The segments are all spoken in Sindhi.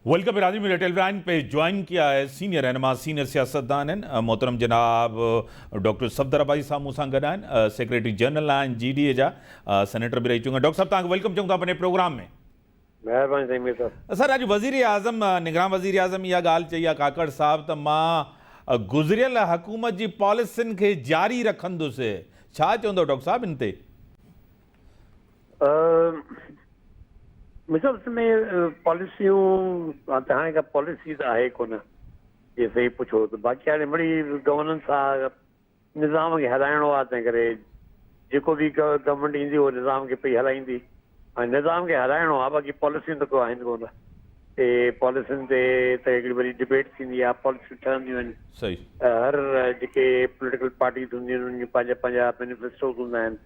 Welcome برادري ميڊيا ٽيلي لائن پي جوائن ڪيا هي سينئر رهنما سينئر سياستدان آهن محترم جناب ڊاڪٽر صفدر عباسي صاحب مون سان گڏ آهن سيڪريٽري جنرل آهن جي ڊي اي جا سينيٽر به رهي چڪا آهن ڊاڪٽر صاحب توهان کي welcome چئون ٿا پنهنجي پروگرام ۾. مهرباني سائين مير صاحب. سر اڄ وزير اعظم نگران وزير اعظم اها ڳالهه چئي آهي ڪاڪڙ صاحب ته مان گذريل حڪومت جي پاليسين کي جاري رکندس ڇا چوندو ڊاڪٽر صاحب ان تي؟ مير صاحب اصل ۾ پاليسيون ته هاڻي ڪا پاليسي ته آهي ڪونه جي صحيح پڇو ته باقي هاڻي مڙئي گورننس آ نظام کي هلائڻو آ تنهن ڪري جيڪو به گورنمينٽ ايندي اهو نظام کي پئي هلائيندي ۽ نظام کي هلائڻو آ باقي پاليسيون ته ڪو آهن ڪونه تي پاليسين تي ته هڪڙي وڏي ڊبيٽ ٿيندي آ پاليسيون ٺهنديون آهن صحيح هر جيڪي پوليٽيڪل پارٽيز هونديون آهن انهن جون پنهنجا پنهنجا مينيفيسٽوز هوندا آهن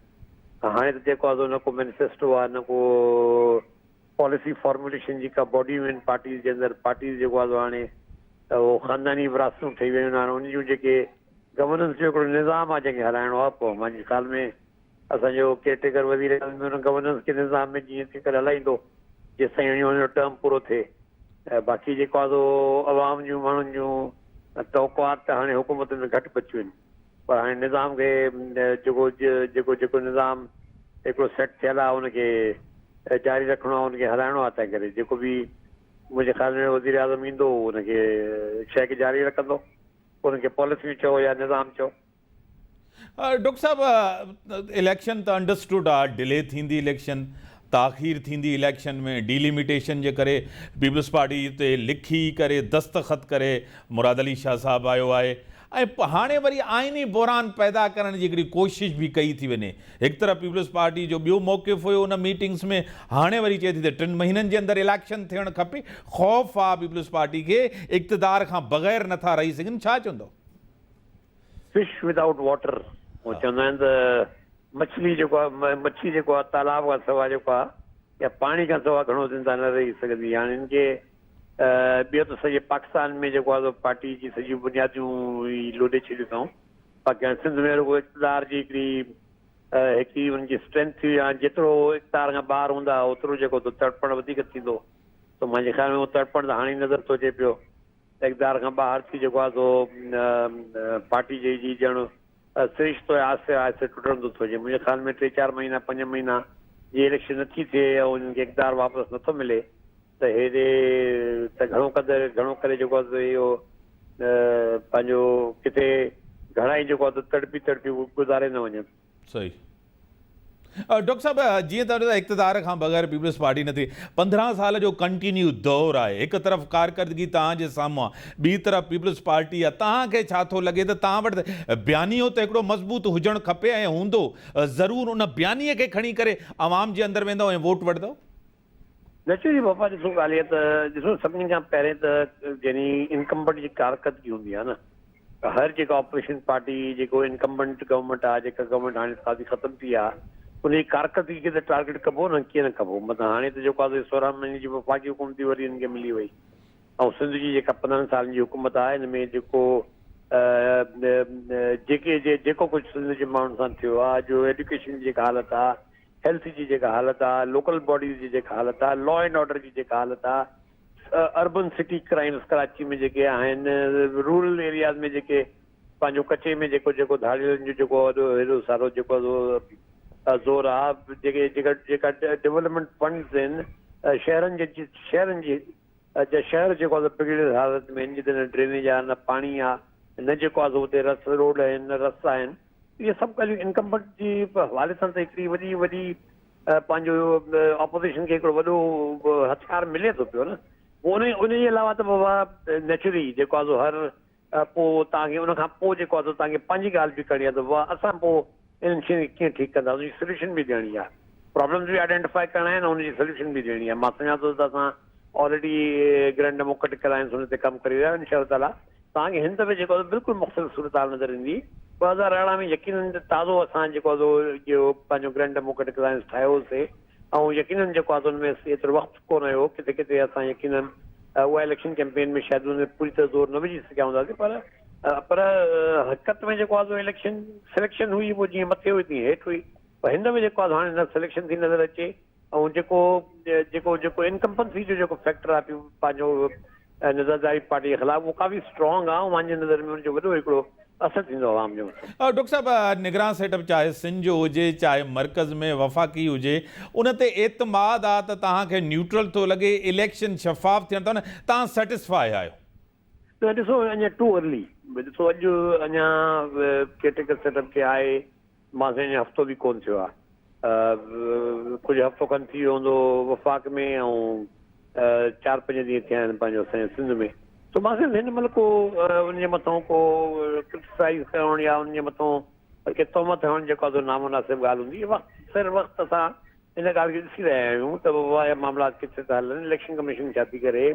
هاڻي ته جيڪو آ سو نه ڪو مينيفيسٽو آ نه ڪو پاليسي فارموليشن جي ڪا باڊي آهن پارٽيز جي اندر پارٽيز جيڪو آ سو هاڻي اهو خانداني وراثتون ٺهي ويون آهن ان جون جيڪي گورننس جو هڪڙو نظام آهي جنهن کي هلائڻو آهي پوء منهنجي خيال ۾ اسان جو ڪيئر ٽيڪر وزير اعظم به ان گورننس کي نظام ۾ جيئن تيئن ڪري هلائيندو جيستائين وڃي ان جو ٽرم پورو ٿئي باقي جيڪو آهي سو عوام جون ماڻهن جون توقعات ته هاڻي حڪومت ۾ گهٽ بچيون آهن پر هاڻي نظام کي جيڪو جيڪو جيڪو نظام هڪڙو سيٽ ٿيل آهي ان کي جاري رکڻو آهي ان کي هلائڻو آهي تنهن ڪري جيڪو به منهنجي خيال ۾ وزير اعظم ايندو ان کي شيء کي جاري رکندو ان کي پاليسيون چئو يا نظام چئو. ڊاڪٽر صاحب اليڪشن ته انڊرسٽوڊ آ ڊلي ٿيندي اليڪشن تاخير ٿيندي اليڪشن ۾ ڊيليميٽيشن جي ڪري پيپلز پارٽي تي لکي ڪري دستخط ڪري مراد علي شاهه صاحب آيو آهي ۽ هاڻي وري آئيني بحران پيدا ڪرڻ جي هڪڙي ڪوشش به ڪئي ٿي وڃي. هڪ طرف پيپلز پارٽي جو ٻيو موقف هيو ان ميٽنگس ۾ هاڻي وري چئي ٿي ته ٽن مهينن جي اندر اليڪشن ٿيڻ کپي. خوف آ پيپلز پارٽي کي اقتدار کان بغير نه ٿا رهي سگهن ڇا چوندؤ؟ فش ود آئوٽ واٽر هو چوندا آهن ته مڇلي جيڪو آ مڇي جيڪو آ تالاب کان سوا جيڪو آ يا پاڻي کان سوا گهڻو زنده نه رهي سگهندي هاڻي هن کي ٻيو ته سڄي پاڪستان ۾ جيڪو آهي سو پارٽي جي سڄيون بنياديون ئي لوڏي ڇڏيون اٿائون باقي هاڻي سنڌ ۾ رڳو اقتدار جي هڪڙي هڪ ئي ان جي اسٽرينٿ ٿي وئي هاڻي جيترو اقتدار کان ٻاهر هوندا اوترو جيڪو ته تڙپڻ وڌيڪ ٿيندو ته منهنجي خيال ۾ اهو تڙپڻ ته هاڻي نظر ٿو اچي پيو اقتدار کان ٻاهر ٿي جيڪو آهي سو پارٽي جي جي ڄڻ سرشتو آهستي آهستي ٽٽندو ٿو وڃي. منهنجي خيال ۾ ٽي چار مهينا پنج مهينا جي اليڪشن نٿي ٿئي ۽ انهن کي اقتدار واپس نٿو ملي ته هيڏي ته گهڻو قدر گهڻو ڪري جيڪو آهي سو اهو پنهنجو ڪٿي گهڻا ئي جيڪو آهي سو تڙپي تڙپي گذاري نه وڃن. صحيح ڊاڪٽر صاحب جيئن ته اقتدار کان بغير پيپلز پارٽي نه ٿي 15 سال جو ڪنٽينيو دور آهي هڪ طرف ڪارڪردگي توهان جي سامهون آهي ٻي طرف پيپلز پارٽي آهي توهان کي ڇا ٿو لڳي ته توهان وٽ بيانيو ته هڪڙو مضبوط هجڻ کپي ۽ هوندو ضرور ان بيانيي کي کڻي ڪري عوام جي اندر ويندؤ ۽ ووٽ وٺندؤ؟ نيچرلي بابا ڏسو ڳالهه اها ته ڏسو سڀني کان پهرين ته يعني انڪمبنٽ جي ڪارڪردگي هوندي آهي نه ته هر جيڪا اپوزيشن پارٽي جيڪو انڪمبنٽ گورنمينٽ آهي جيڪا گورنمينٽ هاڻي تازي ختم ٿي آهي ان جي ڪارڪردگي کي ته ٽارگيٽ ڪبو نه ڪيئن نه ڪبو مطلب هاڻي ته جيڪو آهي 16 مهيني جي وفاقي حڪومت وري هن کي ملي وئي ۽ سنڌ جي جيڪا 15 سالن جي حڪومت آهي ان ۾ جيڪو جيڪي جيڪو ڪجهه سنڌ جي ماڻهن سان ٿيو آهي جو ايڊيوڪيشن جي جيڪا حالت آهي هيلٿ جي جيڪا حالت آ، لوڪل باڊيز جي جيڪا حالت آ، لا اينڊ آرڊر جي جيڪا حالت آ، اربن سٽي ڪرائمز ڪراچي ۾ جيڪي آهن، رورل ايرياز ۾ جيڪي پنهنجو ڪچي ۾ جيڪو جيڪو ڌاڙيلن جو جيڪو وڏو هيڏو سارو جيڪو زور آ، جيڪي جيڪا جيڪا ڊولپمينٽ فنڊز آهن شهرن جي شهرن جي جا شهر جيڪو آ بگڙيل حالت ۾ آهن جتي نه ڊرينيج آ نه پاڻي آ نه جيڪو آ سو اتي رس روڊ آهن نه رستا آهن. اهي سڀ ڳالهيون انڪمبنٽ جي حوالي سان ته هڪڙي وڏي وڏي پنهنجو اپوزيشن کي هڪڙو وڏو هٿيار ملي ٿو پيو نه پوء ان ان جي علاوه ته بابا نيچرلي جيڪو آهي سو هر پوء توهان کي ان کان پوء جيڪو آهي سو توهان کي پنهنجي ڳالهه به ڪرڻي آهي ته بابا اسان پوء انهن شين کي ڪيئن ٺيڪ ڪنداسين ان جي سوليوشن به ڏيڻي آهي پرابلمز به آئيڊينٽيفائي ڪرڻا آهن ان جي سوليوشن به ڏيڻي آهي مان سمجهان ٿو ته اسان آلريڊي گرينڊ ڊيموڪريٽڪ الائنس ان تي ڪم ڪري رهيا آهيون انشاء الله تعاليٰ توهان کي هن دفعي جيڪو آهي بلڪل مختلف صورتحال نظر ايندي. 2018 ۾ يقينن تازو اسان جيڪو آهي سو اهو پنهنجو گرينڊ ڊيموڪريٽڪ الائنس ٺاهيو هوسي ۽ يقينن جيڪو آهي سو ان ۾ ايترو وقت ڪونه هيو ڪٿي ڪٿي اسان يقينن اها اليڪشن ڪيمپين ۾ شايد ان ۾ پوري طرح زور نه وجهي سگهيا هونداسين پر پر حقيقت ۾ جيڪو آهي سو اليڪشن سليڪشن هئي پوء جيئن مٿي هئي تيئن هيٺ هئي پر هن دفعي جيڪو آهي سو هاڻي نه سليڪشن ٿي نظر اچي. ۽ جيڪو جيڪو جيڪو انڪمپنسي جو جيڪو فيڪٽر آهي پنهنجو نظرداري پارٽي جي خلاف اهو ڪافي اسٽرانگ آهي ۽ منهنجي نظر ۾ ان جو وڏو هڪڙو اثر ٿيندو عوام جي مٿان. ڊاڪٽر صاحب نگران سيٽ اپ چاهي سنڌ جو هجي چاهي مرڪز ۾ وفاقي هجي ان تي اعتماد آ ته توهان کي نيوٽرل ٿو لڳي اليڪشن شفاف ٿيڻ ته توهان سيٽسفائي آهيو. نه ڏسو اڃا ٽو ارلي ڏسو اڄ اڃا ڪيئر ٽيڪر سيٽ اپ کي آهي مان سائين اڃا هفتو به ڪونه ٿيو آ. ڪجهه هفتو کن ٿي ويو هوندو وفاق ۾ ۽ چار پنج ڏينهن ٿيا آهن پنهنجو اسان جي سنڌ ۾ سو مان سائين هن مهل ڪو ان جي مٿان ڪو ڪرٽيسائز ڪرڻ يا ان جي مٿان ڪي تهمت هڻڻ جيڪو آ سو نامناسب ڳالهه هوندي. وقت سر وقت اسان ان ڳالهه کي ڏسي رهيا آهيون ته بابا اهي معاملات ڪٿي ٿا هلن، اليڪشن ڪميشن ڇا ٿي ڪري،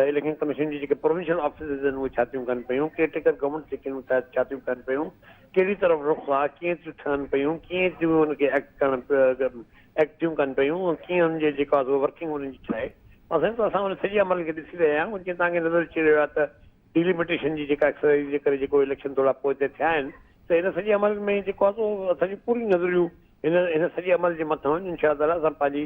اليڪشن ڪميشن جي جيڪي پروونشل آفيسز آهن اهي ڇا ٿيون ڪن پيون، ڪيئر ٽيڪر گورنمينٽس جيڪي آهن اهي ڇا ٿيون ڪن پيون، ڪهڙي طرف رخ آهي، ڪيئن ٿيون ٺهن پيون، ڪيئن ٿيون ان کي ايڪٽ ڪرڻ ايڪٽ ٿيون ڪن پيون ۽ ڪيئن انهن جي جيڪو آهي سو ورڪنگ انهن جي ڇا آهي. مان سمجهان ٿو اسان ان سڄي عمل کي ڏسي رهيا آهيون جيئن توهان کي نظر اچي رهيو آهي ته ڊيليميٽيشن جي جيڪا ايڪسرسائيز جي ڪري جيڪو اليڪشن ٿورا پوئتي ٿيا آهن ته ان سڄي عمل ۾ جيڪو آهي سو اسان جون پوريون نظريون هن هن سڄي عمل جي مٿان آهن انشاء الله تعالٰي اسان پنهنجي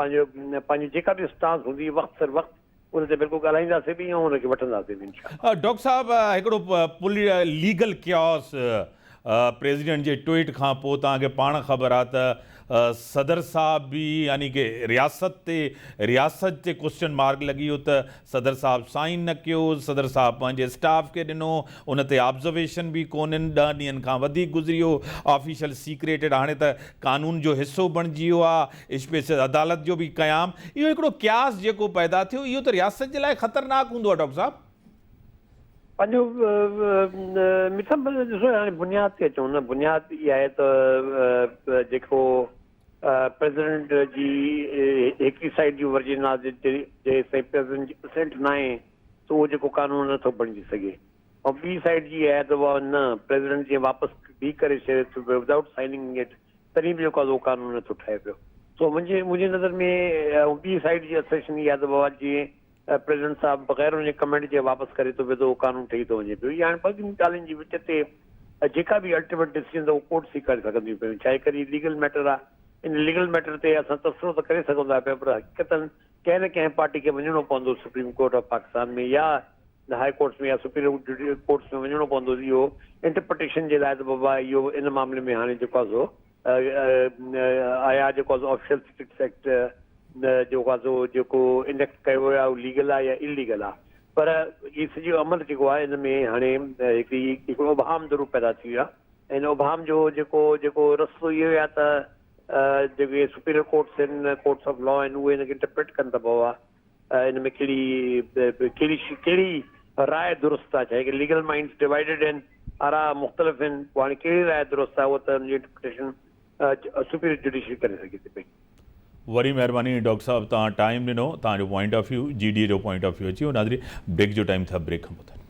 پنهنجو پنهنجي جيڪا به اسٽانس هوندي وقت سر وقت ان تي بلڪل ڳالهائينداسين به ۽ ان کي وٺنداسين به انشاء الله. ڊاڪٽر صاحب هڪڙو ليگل ڪياس پريزيڊنٽ جي ٽوئيٽ کان پوء توهان کي پاڻ خبر آ ته صدر صاحب به يعني ڪه رياست تي رياست تي ڪوسچن مارڪ لڳي ويو ته صدر صاحب سائين نه ڪيو صدر صاحب پنهنجي اسٽاف کي ڏنو ان تي آبزرويشن به ڪونهن ڏهه ڏينهن کان وڌيڪ گذري ويو آفيشل سيڪريٽ هاڻي ته قانون جو حصو بڻجي ويو آ اسپيشل عدالت جو به قيام اهو هڪڙو قياس جيڪو پيدا ٿيو اهو ته رياست جي لاء خطرناڪ هوندو آ ڊاڪٽر صاحب. پنهنجو مير صاحب ڏسو هاڻي بنياد تي اچون نه بنياد اها آهي ته جيڪو پريزيڊنٽ جي هڪڙي سائيڊ جي ورجن آهي جيستائين پريزيڊنٽ جي اسينٽ ناهي ته اهو جيڪو قانون نٿو بڻجي سگهي ۽ ٻي سائيڊ جي آهي ته اها نه پريزيڊنٽ جيئن واپس به ڪري ڇڏي ٿو پيو ودائوٽ سائننگ it تڏهن به جيڪو آهي اهو قانون نٿو ٺهي پيو سو منهنجي منهنجي نظر ۾ ٻي سائيڊ جي اسيشن اها آهي ته بابا جيئن پريزيڊنٽ صاحب بغير ان جي ڪمينٽ جي واپس ڪري ٿو پيو ته اهو قانون ٺهي ٿو وڃي پيو. اهي هاڻي ٻن ڳالهين جي وچ تي جيڪا به الٽيميٽ ڊسيزن ته اهو ڪورٽس ئي ڪري سگهنديون پيون. ڇا هڪ هي ليگل ميٽر آهي. ان ليگل ميٽر تي اسان تبصرو ته ڪري سگهون ٿا پيا پر حقيقتن ڪنهن نه ڪنهن پارٽي کي وڃڻو پوندو سپريم ڪورٽ آف پاڪستان ۾ يا هاء ڪورٽس ۾ يا سپريم ڪورٽس ۾ وڃڻو پوندو اهو انٽرپريٽيشن جي لاء ته بابا اهو ان معاملي ۾ هاڻي جيڪو آهي سو آيا جيڪو آهي سو آفيشل سيڪريٽس ايڪٽ جيڪو آهي سو جيڪو انيڪٽ ڪيو ويو آهي اهو ليگل آهي يا اليگل آهي پر هي سڄو عمل جيڪو آهي ان ۾ هاڻي هڪڙي هڪڙو ابهام ضرور پيدا ٿي ويو آهي ان ابهام جو جيڪو جيڪو رستو اهو آهي ته جيڪي سپيريئر ڪورٽس آهن ڪورٽس آف لا آهن اهي ان کي انٽرپريٽ ڪن ته بابا ان ۾ ڪهڙي ڪهڙي ڪهڙي راء درست آهي ڇا ڪي ليگل مائنڊس ڊوائيڊڊ آهن آرا مختلف آهن پوء هاڻي ڪهڙي راء درست آهي اهو ته ان جي انٽرپريٽيشن سپيريئر جڊيشري ڪري سگهي ٿي پئي. وڏي مهرباني ڊاڪٽر صاحب توهان ٽائيم ڏنو توهان جو point of view G D A جو پوائنٽ آف ويو اچي ويو ناظرين بريڪ جو ٽائيم ٿيو بريڪ کان پوء.